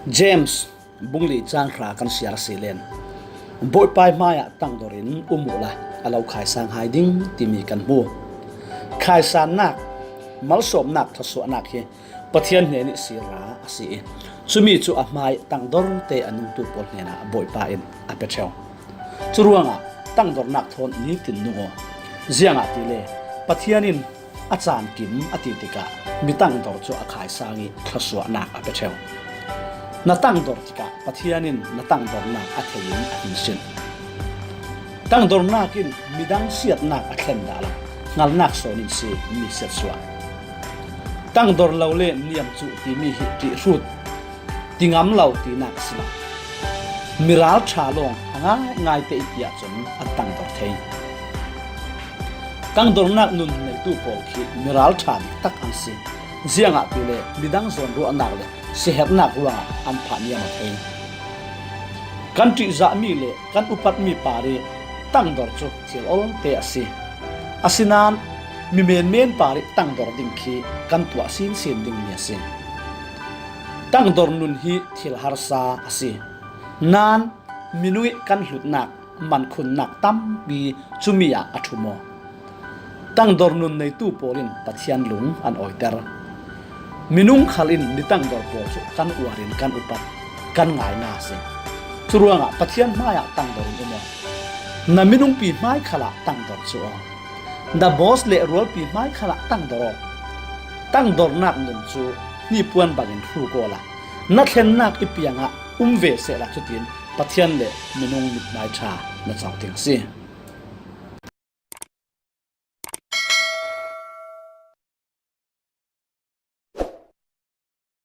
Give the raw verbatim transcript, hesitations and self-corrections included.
James bung li chang hra kan siar a si len, Bawipa hmaiah tangdor in um uhla, a lo khaisang hai ding timi kan hmu. Khaisannak, malsawmnak, thluasuahnak hi Pathian hnen i sira a si i, cumi cu a hmai tangdorte a nungtu pawl hnenah Bawipa in a pe ṭheu. Curuangah tangdornak thawn nitin nung aw. Ziangahtile Pathian in a caan kim a ti tikah mi tangdor cu a khaisang i thluasuahnak a pe ṭheu. Na tangdor tikah Pathian in na tangdornak a thei in a hminsin. Tangdornak in midang siatnak a thlen dah lo, hngalnak sawn in si mi siatsuah. Tangdor lo le niam cuh timi hi ṭihhrut, ti ngam lo tinak a si lo. Miralṭha lawng a ngaingaite i ti ahcun an tangdor thei. Tangdornak nun neitu pawl khi miralṭha bik tak an si. Ziangahtile midang zawnruahnak le siherhnak ruangah an phahniam aw thei. Kan ṭihzahmi le kan upatmi parih tangdor cu thil olte a si. Asinain mi menmen parih tangdor ding khi kan tuah sinsin dingmi a si. Tangdor nun hi thil harsa a si. Nain minung ih kan hlutnak, mankhunnak tampi cumi ah a ṭhum aw. Tangdor nun neitu pawl in Pathian lung an awiter. Minung khal in mi tangdor pawl cu kan uar in kan upat, kan ngainga a si. Curuangah Pathian hmaiah tangdor in um aw. Na minungpi hmai khalah tangdor cu aw. Na boss le rualpi hmai khalah tangdor aw. Tangdornak nun cu hnipuan bangin hruk awla, na thlennak i piangah um ve sehla, cutin Pathian le minung mithmai ṭha na co ding a si.